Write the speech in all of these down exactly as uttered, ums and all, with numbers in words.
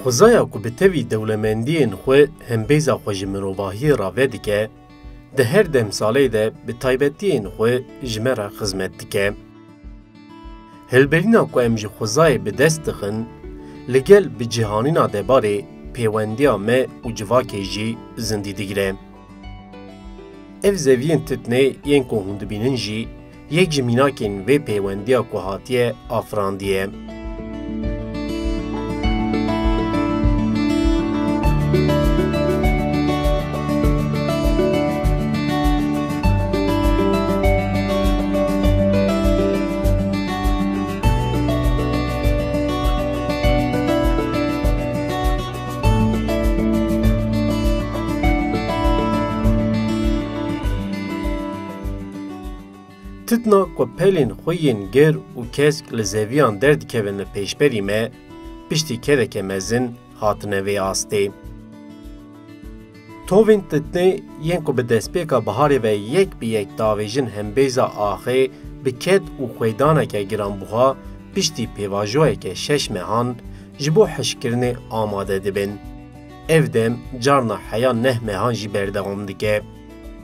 Xwezaya ku bi tevî dewlemendiyên xwe hembêza xwe ji mirovahiyê re vedike, di her demsalê de bi taybetiyên xwe ji me re xizmet dike. Hilberîna ku em ji xwezayê bi dest dixin, li gel bi cihanîna debarê pêwendiya me û civakê jî zindî digire. Ev zeviyên titnê yên ku hûn dibînin jî yek ji mînakên vê pêwendiya ku hatiye afirandiye. Titna ku pelên xwe yên ger û kesk li zeviyan derdikevin li pêşberî me, piştî kedeke mezin hatine vê astê. Tovên titnê yên ku bi destpêka biharê ve yek bi yek davêjin hembêza axê bi ked û xwêdaneke giranbuha piştî pêvajoyeke şeş mehan ji bo hişkirinê amade dibin. Ev dem carna heya neh mehan jî berdewam dike.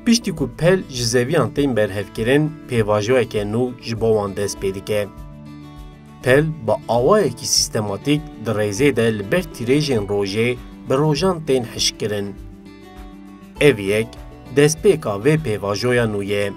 Piştî ku pel ji zeviyan tên berhevkirin, pêvajoyeke nû ji bo wan dest pê dike. Pel bi awayekî sîstematîk di rêzê de li ber tîrêjên rojê bi rojan tên hişkirin. Ev yek destpêka vê pêvajoya nû ye.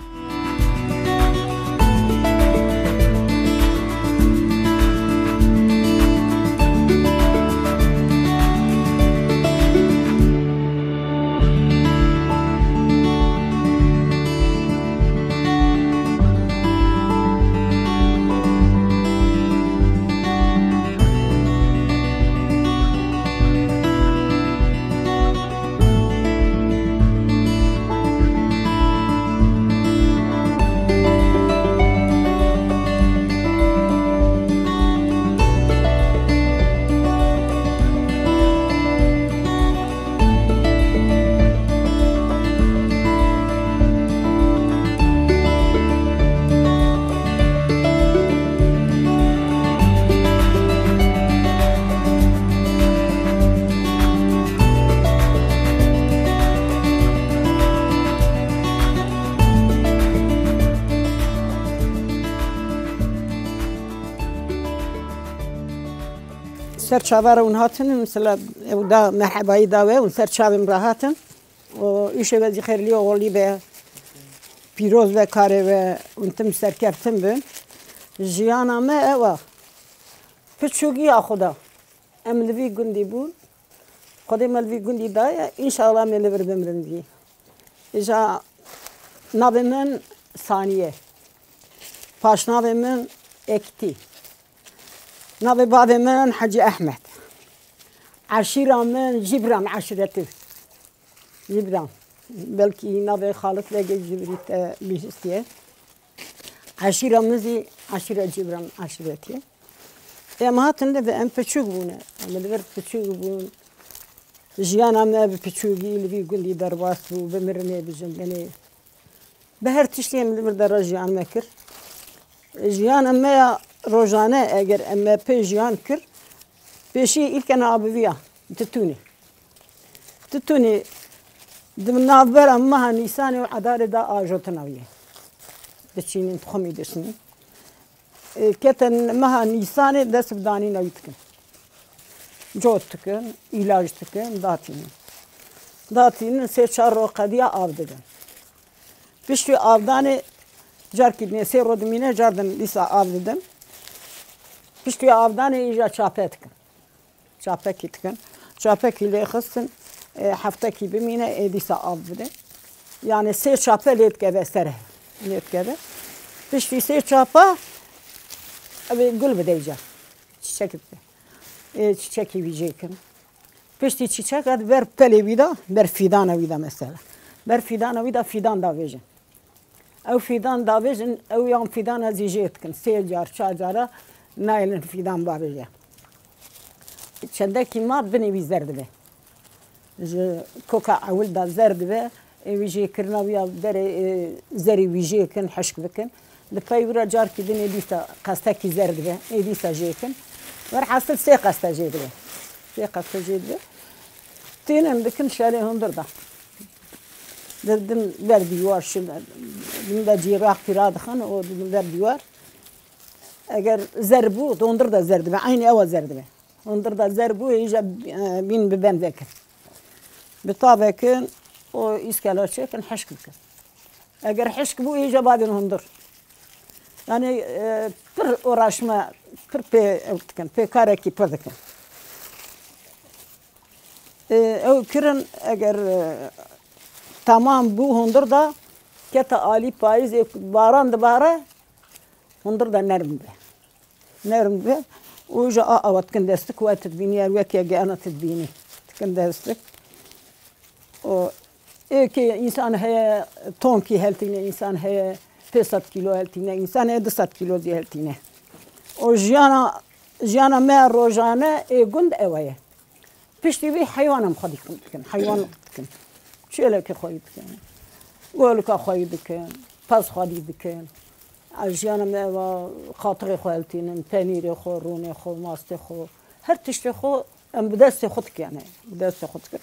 Ser çava re hûn hatin, mesela, ew da merhebayî da we, hûn ser çavê min re hatin. Û îşê we zî xêrlî û oxirlî be. Pîroz be karê we, hûn tim serkeftin bin. Jiyana me ew a. Piçûkî ya xwe da. Em li vî gundî bûn. Xwedê me li vî gundî daye, înşallah em ê li vir bimirin vî. Îja navê min Saniye. Paşnavê min Ektî. Navê bavê min Hecî Ehmed. Eşîra min Cîbran eşîretî. Cîbran. Belkî navê xalit vegê Cîbrî te bihîstiye. Eşîra min zî eşîra Cîbran eşîretî ye. Em hatin li vir, em piçûk bûne. Em li vir piçûk bûn. Jiyana me bi piçûkî li vî gundî derbas bû, bi mirinê, bi jindinê. Bi her tiştî em li vir dera jiyan me kir. Jiyana me ya rojane, eger em me pê jiyan kir, pêşî îlkena abiviya, titûnê. Titûnê di navbera meha Nîsanê û Edarê de ajotina wî ye. Diçînin, tuxumî diçînin. E, ketin meha Nîsanê dest bi danîna wî dikin. Cot dikin, îlac dikin, datînin. Datînin sê çar roj qediya av didin. Piştî avdanê carkî dinê sê roj dimîne, car din dîsa av didin. Piştî avdanê îja çape dikin. Çapekî dikin. Çapekî lê xistin, e, heftekî bimîne, ê dîsa av bide. Yani sê çape lê dikeve ser, lê dikeve. Piştî sê çapa ev ê gul bide îca. Çiçek bide. Ê çiçekî wî jê kin. Piştî çiçek hat ber pelê wî de, ber fîdana wî de mesela. Ber fîdana wî de fîdan davêjin. Ew fîdan davêjin, ew yan fîdana zî jê dikin. Sê car, çar cara nayêlin fîdan bavêje. Çendekî ma binê wî zer dibe. Ji koka ewil de zer dibe, ê wî jê kirina wî ya berê, e, zerê wî jê kin, hişk bikin. Di pey wî re carkî din ê dîsa qestekî zer dibe, ê dîsa jê kin. Werhasil sê qeste jê dibe. Sê qefte jê dibe. Tênin dikin şerê hundir de. Didin ber dîwar şi-, din de cîraxkî radixin û didin ber dîwar. Eger zer bû, hundir de zer dibe. Eynî ewa zer dibe. Hundir de zer bû, îja, e, bîn bi ben vekin. Bi ta vekin û îskela çêkin, hişk bikin. Eger hişk bû, îja badin hundir. Yani, e, pir uğraşma, pir pê ew dikin, pê karekî pir dikin. E, ew kirin, eger, e, tamam bû hundir da, kete alî payîzê baran dibare, hundir da nerm dibe. Nerm dibe. Û ji a awa dikin destik, we tu dibînî, yer wekî ge ena tu dibînî. Dikin destik. O, ê ke însan heye, tonkî heltîne, însan heye pênc sed kîlo heltîne, însan heye du sed kîlo zî heltîne. O jiyana, jiyana me rojane ê gund ewe ye. Piştî vî heywan em xwedî dikin, heywan dikin. Çêlekê xwedî dikin. Golika xwedî dikin, pez xwedî dikin. A jiyana me eva, qatixê xwe heltînin, penîrê xwe, rûnê xwe, mastê xwe, her tiştê xwe em bi destê xwe dikene, bi destê xwe dikin.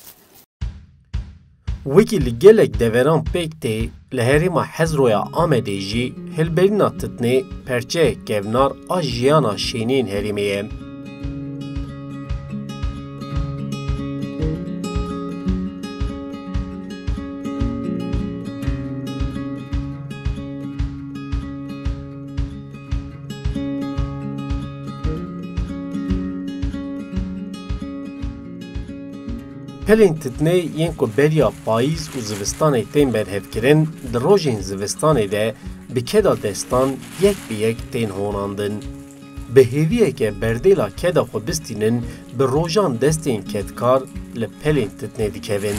Wekî li gelek deveran pêk tê, li herêma Hezroya Amedê jî hilberîna titnê perçeyek kevnar a jiyana şêniyên herêmê ye. Pelên titnê yên ku beriya payîz û zivistanê tên berhevkirin, di rojên zivistanê de bi keda destan yek bi yek tên honandin. Bi hêviyeke berdêla keda xwe bistînin, bi rojan destên kedkar li pelên titnê dikevin.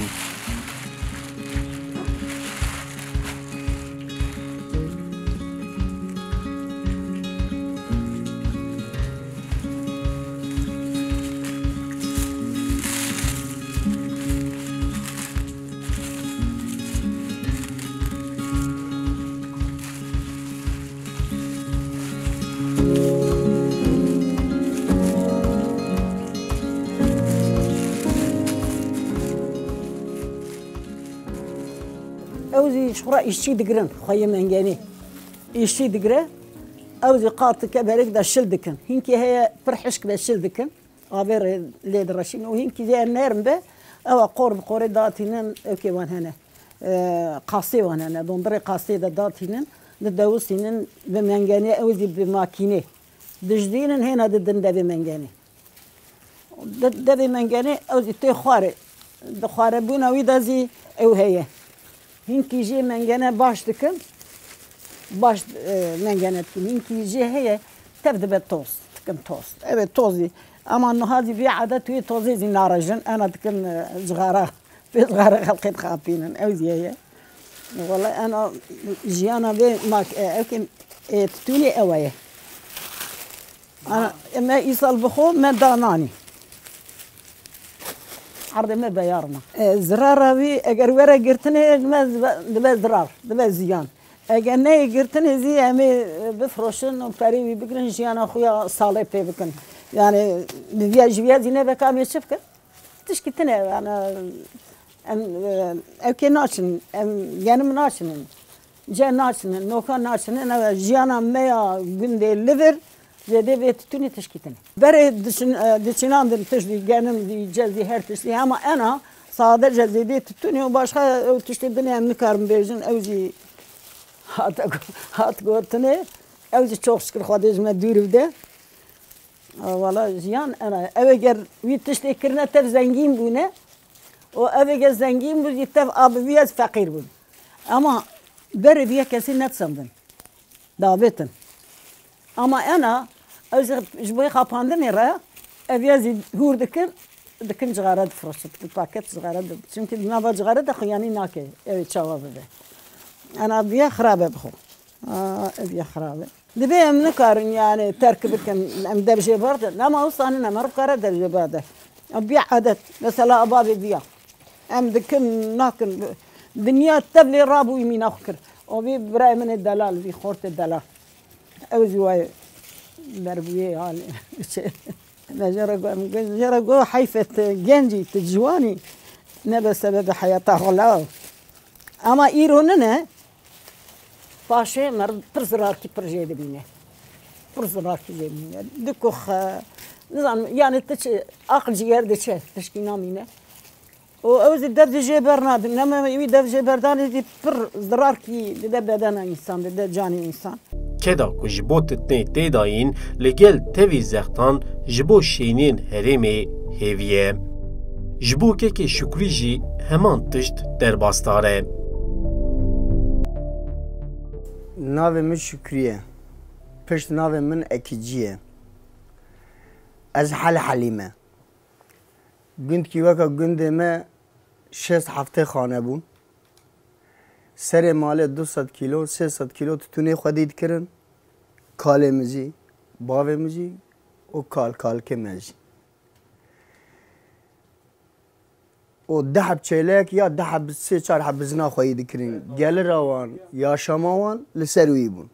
Ew zî ji xwe re îşçî digirin, xweyê mengenê. Îşçî digire, ew zî qat dike berek de şil dikin. Hinkî heye pir hişk be şil dikin. Avê rê lê direşîn û hinkî jê nerm be, ewa qor bi qorê datînin, ewkê wan hene. E, qasê wan hene, dondirê qasê de datînin, didewisînin bi mengenê, ew zî bi makînê. Dijdînin hêna didin devê mengenê. De-, devê mengenê ew zî tê xwarê. Di xwarebûna wî de zî ew heye. Hinkî jê mengene baş dikin. Baş, e, mengene dikin. Hinkî jê heye, tev dibe toz. Dikin toz. Ev e tozî. Ama niha zî vê edet wê tozê zî narejin. Ena dikin, e, cixara. Vê cixara xelkê dixapînin. Ew zî heye. Wela ena jiyana vê mak-, e, ew kê, e, titûnê ew e. Ana, me îsal bi xwe me da nanî. Erdê me beyar ma. E, zirara wî eger were girtinê, me dibe, dibe zirar, dibe ziyan. Eger neyê girtinê zî em ê, e, bifroşin û perê wî bigirin, jiyana xwe ya salê pê bikin. Yani, bi viya, ji viya zî nebe ka em ê çi bikin? Tişkî tine, yani, em, e, ew kê naçin, em genim naçinin. Ce naçine, noka naçine, ne jiyana me ya gundê li vir, zêdê vê titûnê tişkî tune. Berê diçin-, e, diçinandin tiştî, genim zî, ce zî, her tiştî, hema ena sade ce zêdê titûnê û başka ew tiştê dinê em nikarin bêjin, ew zî hat, hat gotinê, ew zî çok şükür Xwedê ji me dûr bide. A, wala jiyan ena. Ew eger wî tiştê kirine tev zengîn bûne û ev eger zengîn bû zî tev a bi vî ez feqîr bûn. Ama berê vî yek kesî nedisandin. Davêtin. Ama ena, ew zî ji bo xapandinê re, ev ya zî hûr dikin, dikin cixare difiroşin, dikin paket cixare di-, çimkî di nava cixare de xuyanî nake, ew ê çawa bibe. Ena vî ya xirabe bi xwe. A, ev ya xirabe. Divê em nikarin, yani, terk bikin, em dev jê berdin. Lema wisa nîne, meriv kare dev jê berde. Ev bî edet. Mesela, a bavê viya. Em dikin, nakin. Dinya tev lê rabûyî mîna xwe kir. O vî birayê min ê delal, vî xortê delal. Ew zî wayê berbûyê halê. Me jê re got, em got, jê re got, heyf e tu genc î, tu ciwan î, nebe sebebê heyata xwe law. Ama îro nine, paşê meriv pir zirarkî pir jê dibîne. Pir zirarkî jê dibîne. Dikux, e, nizanim, yani tu çi, aqil ji yer diçe, tişkî namîne. Û ew zî dev ji jê bernadin. Nema wî dev jê berdanê zî pir zirarkî dide bedena însan, dide canê însan. Keda ku ji bo titinê tê dayîn, li gel tevî zextan ji bo şêniyên herêmê hêvî ye. Ji bo kekê Şukrî jî heman tişt derbasdar e. Navê min Şukrî ye. Pişt navê min Ekicî ye. Ez Helhelî me. Gundkî weke gundê me şêst heftê xane bûn. Serê malê du sed kîlo, sê sed kîlo tutûnê xwedî dikirin. Kalê min jî, bavê min jî û kal kalkê me jî. Û du heb çêlek ya du heb sê çar heb bizina xweyî dikirin. Gelira wan, yaşama wan li ser wî bûn.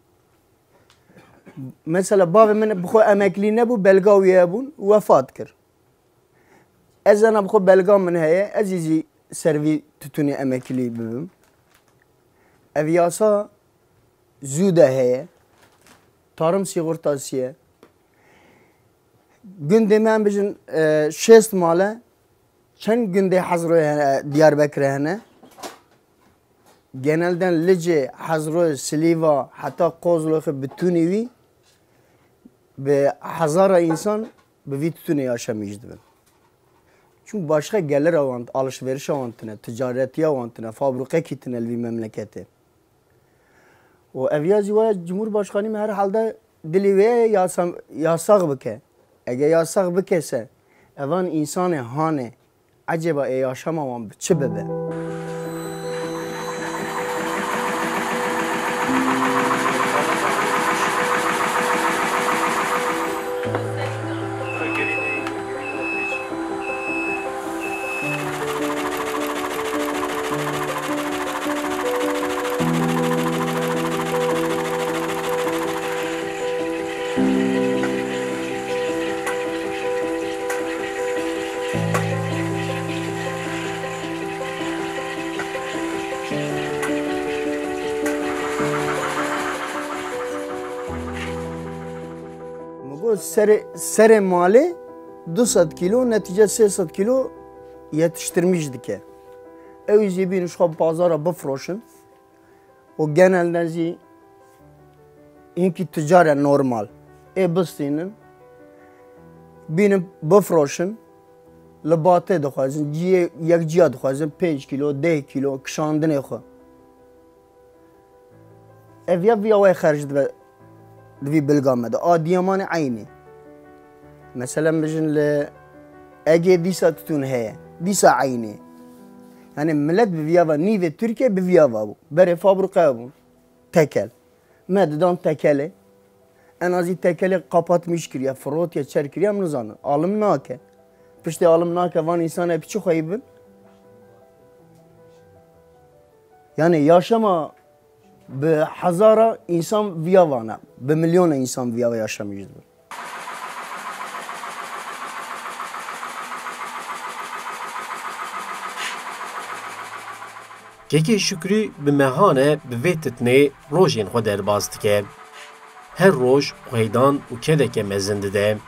Mesela bavê min bi xwe emeklî nebû, belga wî hebûn, wefat kir. Ez zana bi xwe belga min heye, ez ê jî ser vî tutûnê emeklî bibim. Ev yasa zû de heye. Tarım sigortası ye. Gundê me em bijin, e, şêst male. Çend gundê Hezroyê hene, Diyarbekirê hene? Genelden Licê, Hezroyê, Silîva, heta Kozloxê bi tûnê wî bi hezara însan bi vî tûnê yaşamîş dibin. Çunku başka gelira wan, alışverişa wan tine, ticaretiya wan tine, fabrikekî tine li vî memleketê. Û ev ya zî waya Cumhurbaşkanî me herhalde dilê wê ye yasa-, yasax bike. Ege yasax bike se, evan însanê hanê, ecêba ê yaşama wan bi çi bibe? Min got serê, serê malê du sed kîlo, netîce sê sed kîlo yetiştirmiş dike. Ew jî bînin ji xwe bi pazara bifroşin. Û genelde jî hinkî ticar e normal. Ê bistînin, bînin bifroşin, li batê dixwazin, ciyê yekciya dixwazin, pênc kîlo, deh kîlo kişandinê xwe. Ev ya viya wê xerc dibe di vî bilga me de. A Diyamanê eynî. Mesela bijin li Egê dîsa tutûn heye. Dîsa eynî. Yani millet bi viya ve nîvê Tirkiye bi viya ve bû. Berê fabrika bûn. Tekel. Me didan tekelê. En azî tekelê kapatmiş kiriye, firotiye, çer kiriye, em nizanin. Alim nake. Piştê alim nake van însanê bi çi xweyî bin? Yani yaşama bi hezara însan viya vana, bi milyona însan viya ve yaşamîş dibin. Kekê Şukrî bi mehan e bi vê titnê rojên xwe derbas dike. Her roj qeydan û kedeke mezin dide.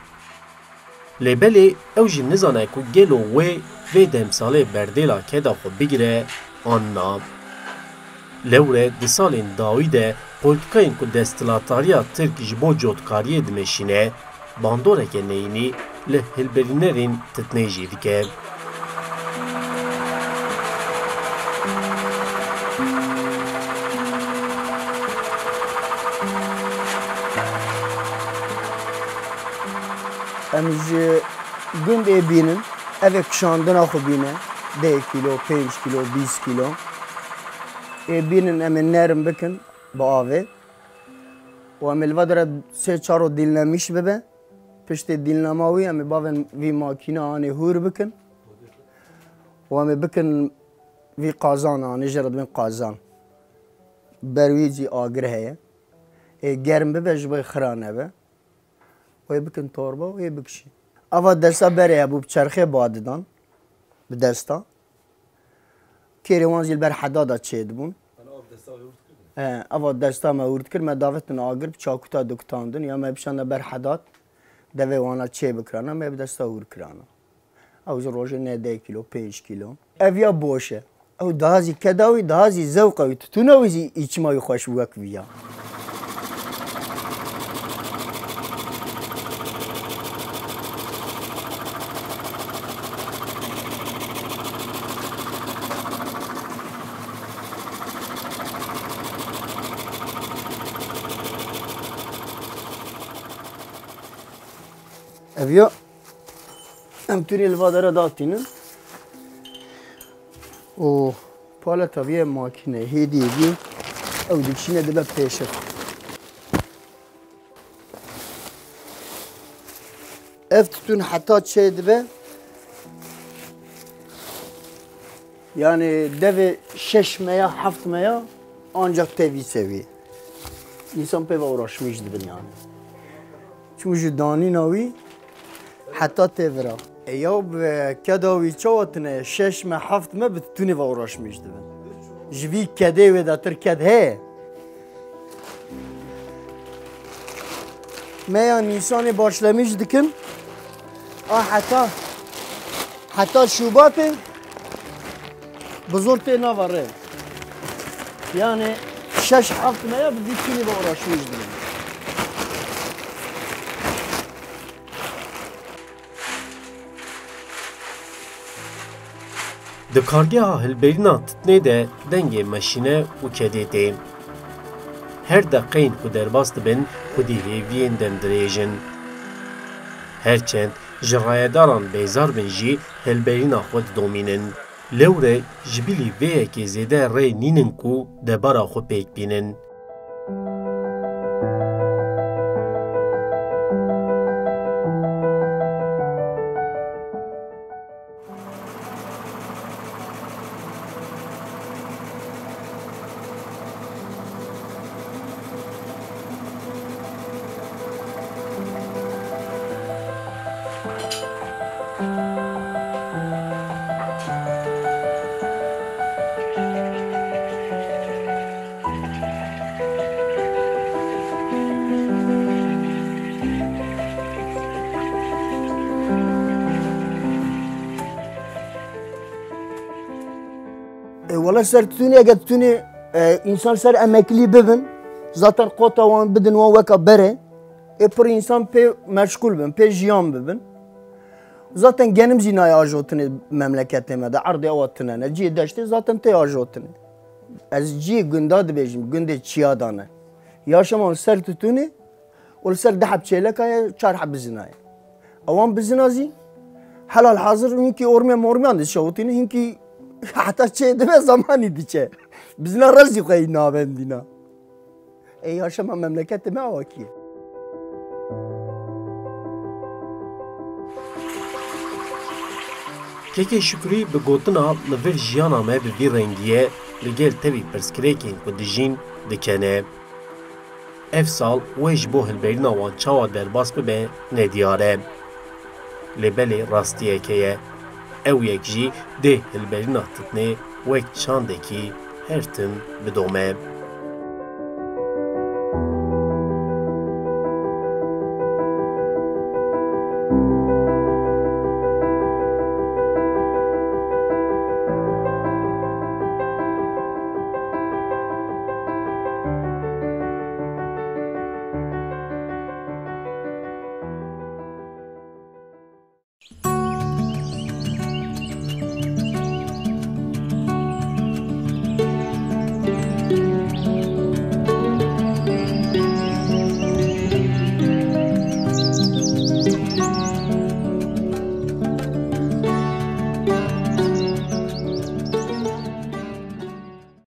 Lê belê ew jî nizane ku gelo wê vê demsalê berdêla keda xwe bigire an na. Lewre di salên dawî de politikayên ku desthilatdariya Tirk ji bo cotkariyê dimeşîne, bandoreke neyînî li hilberînerên titnê jî dike. Em ji gund ê bînin, ev ê kişandina xwe bîne, deh kîlo, pênc kîlo, bîst kîlo. Ê bînin em ê nerm bikin bi avê. Û em ê li va dere sê çar roj dîlnemîş bibe. Piştê dîlnema wî em ê bavên vî makîna anê hûr bikin. Û em ê bikin vî qazan anê jê re dibên qazan. Ber wî jî agir heye. Ê germ bibe ji bo xira nebe. Wê bikin torba û ê bikişî. Ava desta berê hebû, bi çerxê ba didan, bi desta. Kêrê wan zî li ber heda de çêdibûn. He, ava desta me hûr dikir, me davetin agir, bi çakuta dikutandin, ya me bişanda ber hedat, devê wana çê bikirana, me bi desta hûr kirana. Ew jî rojê ne deh kîlo, pênc kîlo. Ev ya boş e. Ew daha zî keda wî, daha zî zewqa wî, tutûna wî zî îçima wî xweş bû wek viya. Ev ya. Em tûnê li va dera datînin. Û paleta vê makîne hêdî hêdî ew dikişîne dibe pêşiv. Ev titûn heta çê dibe, yani devê şeş meya, heft meya ancak tê vî seviyê. Însan pê ve uğraşmış dibin yani. Çimkî ji danîna wî heta tê vira. E ya bi keda wî çawa tine şeş me, heft me bi titûnê ve uğraşmış dibin. Ji vî kedê wê de tir ked heye. Me ya Nîsanê başlemiş dikin. A heta, heta Şubatê bi zor tê nava rê. Yani şeş heft me ya bi vî tînî ve uğraşmış dibin. Di kargeha hilberîna titnê de dengê meşîne û kedê tê. Her deqeyên ku derbas dibin xwedî hêviyên dem dirêj in. Her çend ji rayedaran bêzar bin jî hilberîna xwe didomînin. Lewre ji bilî vê yekê zêde rê nînin ku debara xwe pêk bînin. E, wala ser titûnê, eger titûnê, e, însan ser emeklî bibin, zaten kota wan bidin wan weka berê, ê pir însan pê meşgûl bin, pê jiyan bibin. Zaten genim zî nayê ajotinê memleketê me de, erdê ewa tine ne. Ciyê deştê zaten tê ajotinê. Ez ciyê gunda dibêjim, gundê çiya dane. Yaşaman ser titûnê, û li ser du heb çêleka ye, çar heb bizina ye. Ewan bizina zî, helal hazir hinkî ormê mormiyan dişewitîne, hinkî heta çê dibe zamanî diçe. Bizina rezî xwe yî navendîna. Ê yaşama memleketê me awakî ye. Kekê Şukrî bi gotina li vir jiyana me bi vî rengî ye, li gel tevî pirsgirêkên ku dijîn dikene. Ev sal wê ji bo hilberîna wan çawa derbas bibe nediyar e. Lê belê rastiyeke ye. Ew yek jî dê hilberîna titnê wek çandekî her tim bidome.